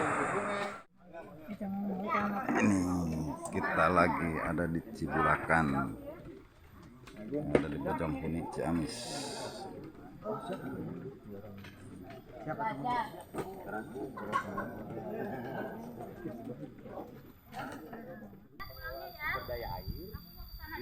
Fungsi sungai. Ini kita lagi ada di Cibulakan, ada di Bojong Huni, Ciamis. Sumber daya air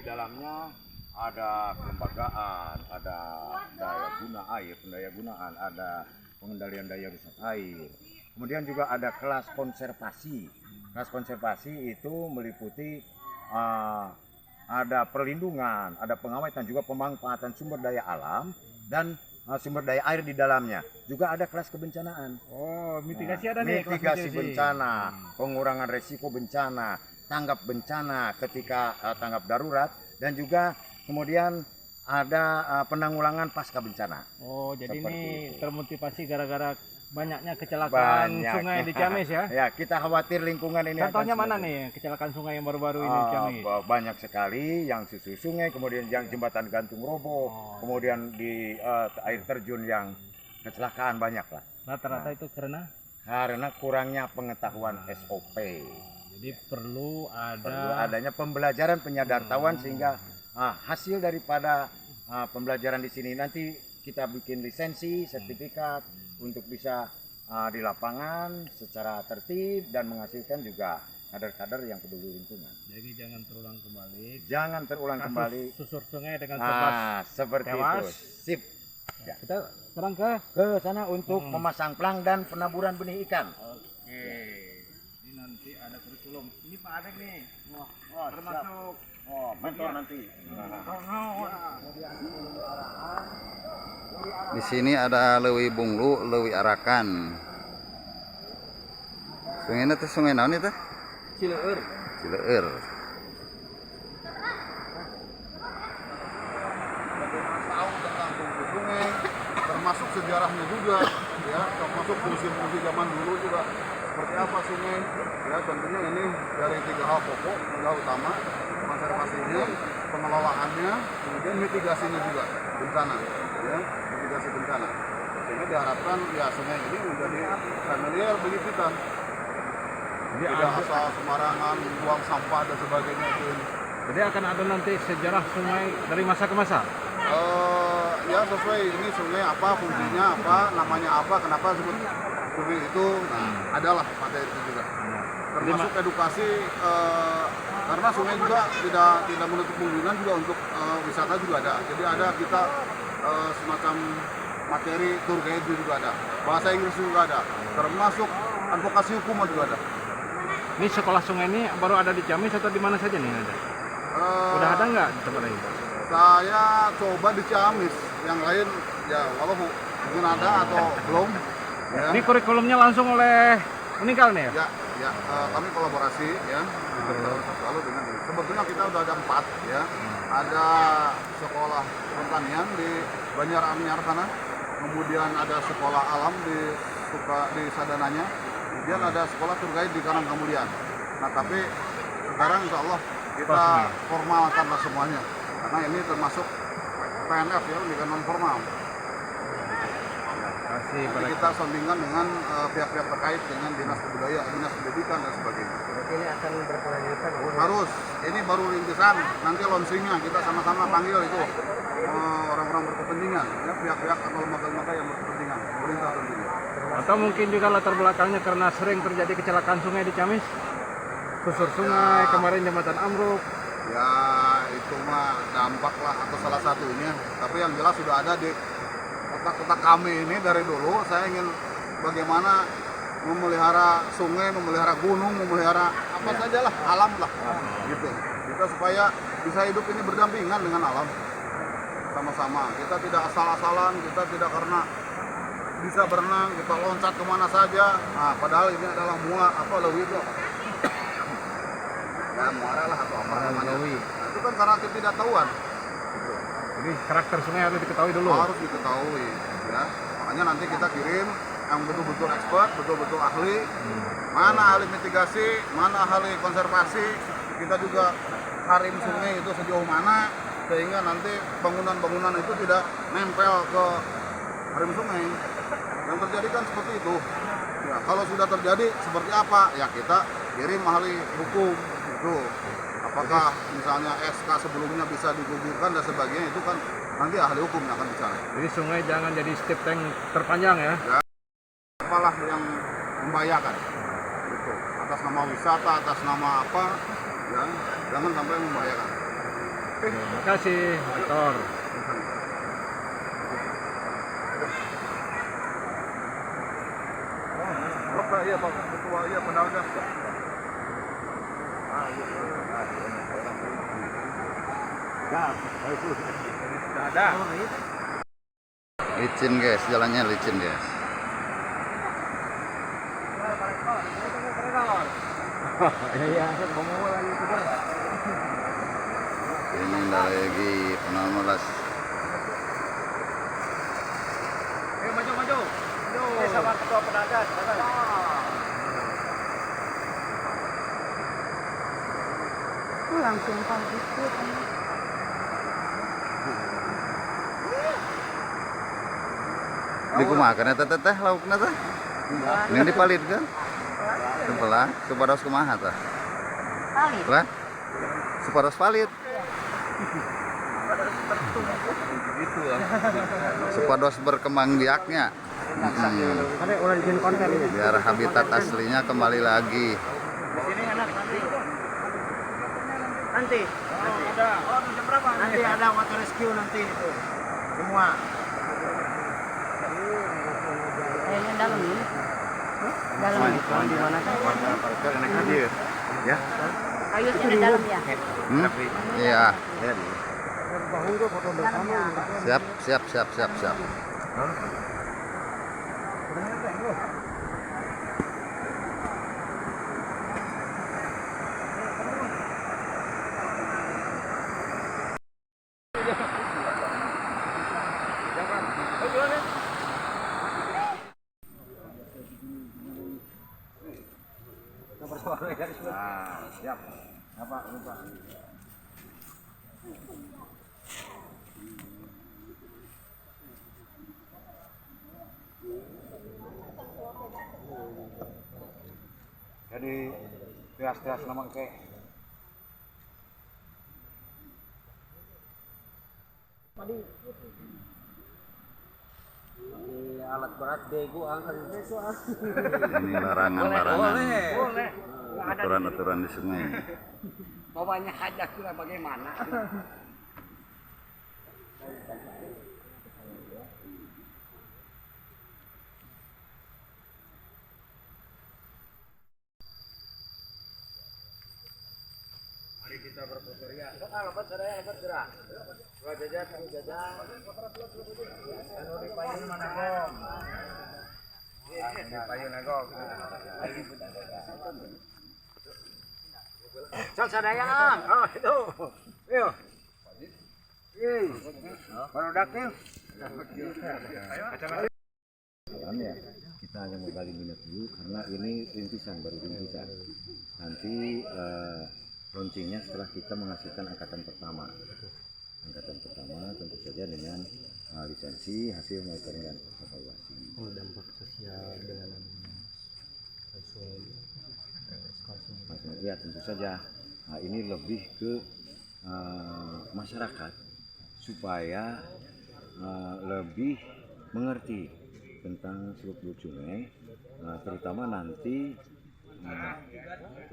di dalamnya ada kelembagaan, ada daya guna air, pendaya gunaan, ada pengendalian daya rusak air. Kemudian juga ada kelas konservasi. Kelas konservasi itu meliputi ada perlindungan, ada pengawetan, juga pemanfaatan sumber daya alam dan sumber daya air di dalamnya. Juga ada kelas kebencanaan. Oh, mitigasi ada nih. Mitigasi bencana, pengurangan resiko bencana, tanggap bencana ketika tanggap darurat, dan juga kemudian ada penanggulangan pasca bencana. Oh, jadi Seperti ini itu. Termotivasi gara-gara banyaknya kecelakaan sungai di Ciamis ya? Ya, kita khawatir lingkungan ini. Contohnya mana nih kecelakaan sungai yang baru-baru ini di Ciamis? Banyak sekali, yang susu sungai, kemudian yang jembatan gantung roboh, kemudian di air terjun yang kecelakaan banyak lah. Rata-rata itu karena? Karena kurangnya pengetahuan SOP. Jadi perlu ada perlu adanya pembelajaran penyadartawan sehingga hasil daripada pembelajaran di sini nanti kita bikin lisensi, sertifikat untuk bisa di lapangan secara tertib dan menghasilkan juga kader-kader yang peduli lingkungan. Jadi jangan terulang kembali. Jangan terulang kasus kembali. Susur sungai dengan 11 seperti tewas. Itu. Sip. Ya. Kita sekarang ke sana untuk memasang plang dan penaburan benih ikan. Oke. Ini nanti ada kurikulum. Ini Pak Adek nih. Wah, termasuk siap. Oh, mentor nanti. Di sini ada Leuwi Bunglu, Leuwi Arakan. Sungai ini teh sungai naon itu? Cileur. Cileur. Tahu tentang fungsi sungai, termasuk sejarahnya juga, ya, termasuk fungsi-fungsi zaman dulu juga seperti apa sungai, ya, tentunya ini dari tiga hal pokok, tiga hal utama, konservasinya, pengelolaannya, kemudian mitigasinya juga bencana, ya, mitigasi bencana. Sehingga diharapkan ya sungai ini menjadi familiar bagi kita, Jadi tidak asal sembarangan buang sampah dan sebagainya itu. Jadi akan ada nanti sejarah sungai dari masa ke masa. Ya sesuai ini sungai apa, fungsinya apa, namanya apa, kenapa disebut sungai itu, nah, adalah materi itu juga. Termasuk edukasi, karena sungai juga tidak menutup kemungkinan juga untuk wisata juga ada. Jadi ada kita semacam materi tour guide juga ada, bahasa Inggris juga ada, termasuk advokasi hukum juga ada. Ini sekolah sungai ini baru ada di Ciamis atau di mana saja nih ada? Udah ada nggak di tempat lain? Saya coba di Ciamis, yang lain ya walau mungkin ada atau belum. Ya. Ini kurikulumnya langsung oleh Unikal nih ya? Ya, ya, kami kolaborasi ya, selalu dengan ini. Sebetulnya kita udah ada 4 ya. Ada sekolah pertanian di Banjar Anyar sana, kemudian ada sekolah alam di Sadananya, kemudian ada sekolah tour guide di Karangkamulian. Nah tapi sekarang insya Allah kita formalkanlah semuanya, karena ini termasuk PNF ya, pendidikan non formal. Nanti kita soundingkan dengan pihak-pihak terkait dengan dinas kebudayaan, dinas pendidikan dan sebagainya. Berarti ini akan berkelanjutan. Harus, ini baru rintisan. Nanti launchingnya kita sama-sama panggil itu orang-orang berkepentingan, ya, pihak-pihak atau lembaga-lembaga yang berkepentingan, pemerintah tentunya. Atau mungkin juga latar belakangnya karena sering terjadi kecelakaan sungai di Ciamis, susur sungai, ya, kemarin jembatan ambruk. Ya itu mah dampak lah atau salah satunya. Tapi yang jelas sudah ada di otak-otak kami ini dari dulu. Saya ingin bagaimana memelihara sungai, memelihara gunung, memelihara apa sajalah, alam lah, gitu. Kita supaya bisa hidup ini berdampingan dengan alam, sama-sama. Kita tidak asal-asalan, kita tidak karena bisa berenang, kita loncat kemana saja. Nah, padahal ini adalah leuwi itu apa? Ya, muara lah atau apa namanya. Nah, itu kan karena ketidaktahuan. Gitu. Jadi karakter sungai harus diketahui dulu. Harus diketahui, ya. Makanya nanti kita kirim yang betul-betul expert, betul-betul ahli. Mana ahli mitigasi, mana ahli konservasi. Kita juga harim sungai itu sejauh mana, sehingga nanti bangunan-bangunan itu tidak nempel ke harim sungai. Yang terjadi kan seperti itu. Ya, kalau sudah terjadi seperti apa? Ya kita kirim ahli hukum itu. Apakah misalnya SK sebelumnya bisa digugurkan dan sebagainya, itu kan nanti ahli hukum yang akan bicara. Jadi sungai jangan jadi step tank terpanjang ya. Apalah yang membahayakan gitu. Atas nama wisata, atas nama apa, ya jangan sampai membahayakan. Terima kasih, Rektor. Bapak, iya Pak Ketua, iya Penalgas. Licin guys, jalannya licin guys. Ini lagi penamalas. Maju maju. Ini sama ketua pedagang. Langsung pagi tuh. Dikumahakeun eta teh laukna teh? Ini dipalidkeun. Sebelah supados kumaha tah? Palit. Lah? Supados palit. Supados berkembang biaknya. Biar habitat aslinya kembali lagi. Di sini enak nanti. Nanti. Ada. Oh, jam berapa? Nanti ada water rescue nanti itu. Semua. Kayaknya dalam ini. Dalam ini. Di mana kan? Ya. Ayo sini dalam ya. Iya. Dalam ya. Siap, siap, siap, siap, siap. Nah, siap. Apa, lupa. Jadi tias-tias nama kayak Alat berat bego angkat. Ini larangan-larangan. Aturan-aturan di sungai. Bawanya aja kira bagaimana? Mari kita berfoto ria. Ah, lebat sadaya lebat gerak. Dua jajan, satu jajan. Anu di payun mana gong? Di payun gong. Sok sadaya ah. Oh, itu. Ayo. Ih. Baru dakil. Alam ya, kita hanya menggali minat dulu karena ini rintisan, baru rintisan. Nanti launchingnya setelah kita menghasilkan angkatan pertama. Angkatan pertama tentu saja dengan lisensi hasil monitoring dan evaluasi. Kalau dampak sosial dengan adanya sungai sekolah sungai. Ya tentu saja. Nah, ini lebih ke masyarakat supaya lebih mengerti tentang seluk-beluk sungai, terutama nanti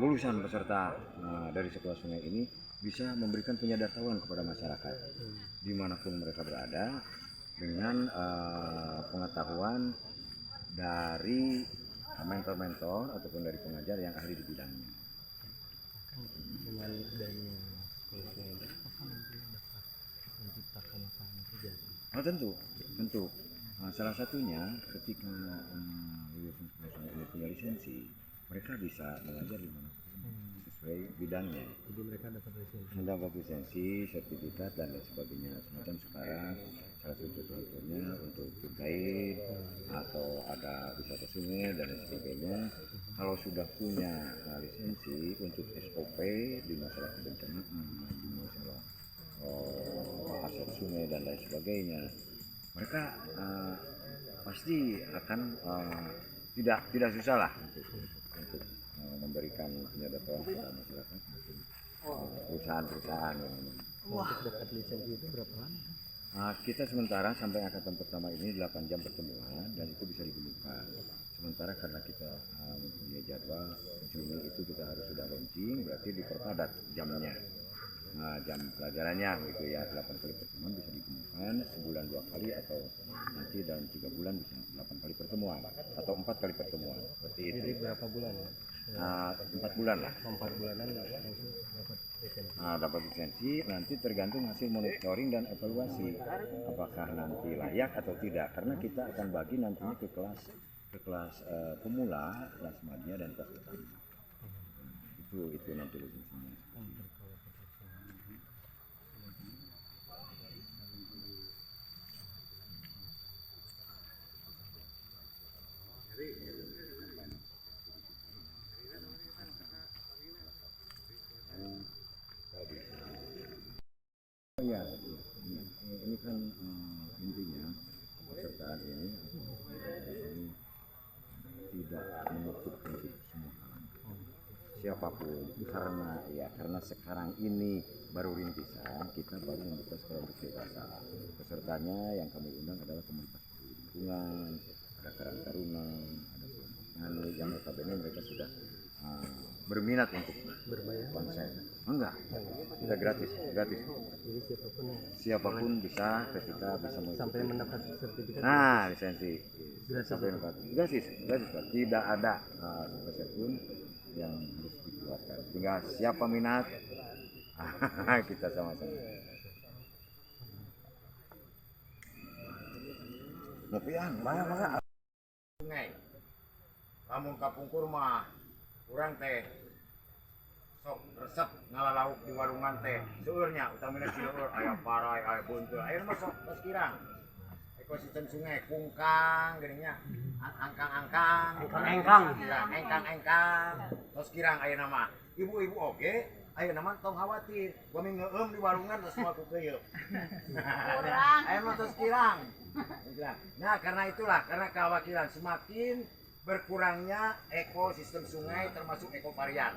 lulusan peserta dari sekolah sungai ini bisa memberikan penyadartahuan kepada masyarakat dimanapun mereka berada dengan pengetahuan dari mentor-mentor ataupun dari pengajar yang ahli di bidangnya. Dengan adanya sekolah sungai ini, apakah nanti dapat menciptakan lapangan kerja? Oh tentu, tentu. Nah, salah satunya ketika lulusan sekolah sungai ini punya lisensi, mereka bisa mengajar di mana sesuai bidangnya. Jadi mereka dapat lisensi. Mendapat lisensi, sertifikat dan lain sebagainya. Semacam sekarang salah satu contohnya untuk tour guide atau ada wisata sungai dan lain sebagainya. Kalau sudah punya lisensi untuk SOP di masalah kebencanaan, di masalah aset sungai dan lain sebagainya, mereka pasti akan Tidak tidak susah lah untuk memberikan penyadapan kepada masyarakat maupun perusahaan-perusahaan yang memang. Untuk dapat lisensi itu berapa lama? Nah, kita sementara sampai angkatan pertama ini 8 jam pertemuan dan itu bisa digemukan. Sementara karena kita mempunyai jadwal Juni itu kita harus sudah launching, berarti diperpadat jamnya. Nah, jam pelajarannya gitu ya, 8 kali pertemuan bisa digemukan sebulan 2 kali atau nanti dalam 3 bulan bisa 8 kali pertemuan atau 4 kali pertemuan seperti itu. Jadi berapa bulan ya? Nah, 4 bulan lah. 4 bulanan langsung dapat lisensi. Nah, dapat lisensi nanti tergantung hasil monitoring dan evaluasi apakah nanti layak atau tidak, karena kita akan bagi nantinya ke kelas pemula, kelas madya, dan kelas utama. Itu nanti lisensinya. Oh iya. Ini kan intinya kepesertaan ini ini tidak menutup untuk semua kalangan, siapapun, karena ya karena sekarang ini baru rintisan, kita baru membuka sekolah untuk dewasa. Pesertanya yang kami undang adalah komunitas peduli lingkungan, ada Karang Taruna, ada kelompok tani yang notabene mereka sudah berminat untuk Berbayar? Konsen enggak, kita gratis, gratis. Jadi siapapun yang Siapapun bisa ketika bisa mengikuti. Sampai mendapat sertifikat. Nah, lisensi. Gratis. Sampai mendapat gratis, gratis, Pak. Tidak ada sepeser pun yang harus dikeluarkan. Tinggal siapa minat, kita sama-sama. Ngopian, mana mana. Sungai. Lamun kapungkur mah urang teh sok resep ngala lauk di walungan teh seueur nya, utamina cileueur, aya parai, aya beunteur. Aya mah sok tos kirang ekosistem sungai, kungkang geuning nya, angkang-angkang. Engkang-engkang. Engkang-engkang tos kirang ayeuna mah. Ibu-ibu oge ayeuna mah tong khawatir bami ngeueum di walungan tos moal kukeuyeub. Kurang. Ayeuna mah tos kirang. Nah, karena itulah, karena kekhawatiran semakin berkurangnya ekosistem sungai termasuk ekovarian,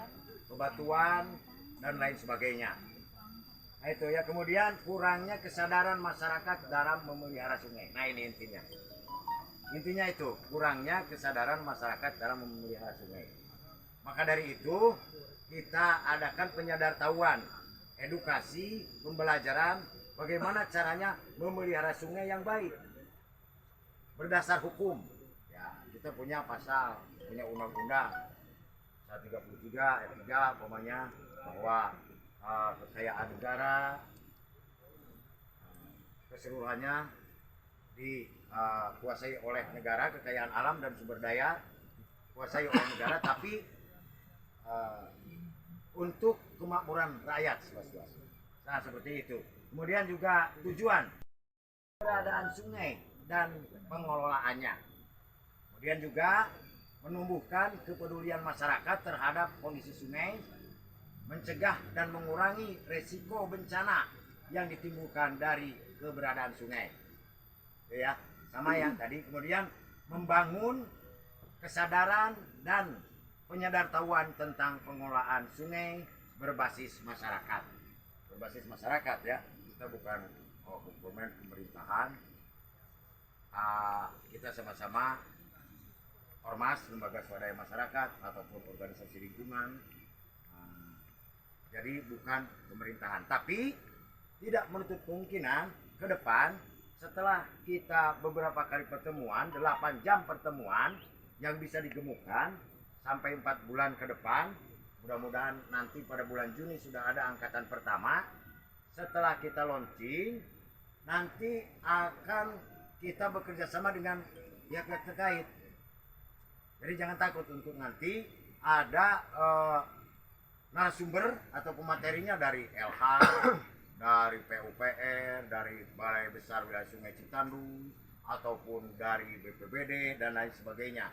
bebatuan, dan lain sebagainya. Nah, itu ya. Kemudian kurangnya kesadaran masyarakat dalam memelihara sungai. Nah, ini intinya. Intinya itu, kurangnya kesadaran masyarakat dalam memelihara sungai. Maka dari itu, kita adakan penyadartahuan, edukasi, pembelajaran bagaimana caranya memelihara sungai yang baik berdasar hukum. Ya, kita punya pasal, punya undang-undang 133 ayat 3 umpamanya bahwa kekayaan negara keseluruhannya dikuasai oleh negara, kekayaan alam dan sumber daya kuasai oleh negara, tapi untuk kemakmuran rakyat seluas-luasnya. Nah, seperti itu. Kemudian juga tujuan keberadaan sungai dan pengelolaannya. Kemudian juga menumbuhkan kepedulian masyarakat terhadap kondisi sungai, mencegah dan mengurangi resiko bencana yang ditimbulkan dari keberadaan sungai. Ya, sama yang tadi. Kemudian membangun kesadaran dan penyadartahuan tentang pengelolaan sungai berbasis masyarakat. Berbasis masyarakat ya, kita bukan, oh, komponen pemerintahan. Ah, kita sama-sama ormas, lembaga swadaya masyarakat ataupun organisasi lingkungan. Ah, jadi bukan pemerintahan, tapi tidak menutup kemungkinan ke depan setelah kita beberapa kali pertemuan, 8 jam pertemuan yang bisa digemukan sampai 4 bulan ke depan, mudah-mudahan nanti pada bulan Juni sudah ada angkatan pertama. Setelah kita launching, nanti akan kita bekerja sama dengan pihak-pihak terkait. Jadi jangan takut untuk nanti ada narasumber atau pematerinya dari LH, dari PUPR, dari Balai Besar Wilayah Sungai Citandui, ataupun dari BPBD dan lain sebagainya.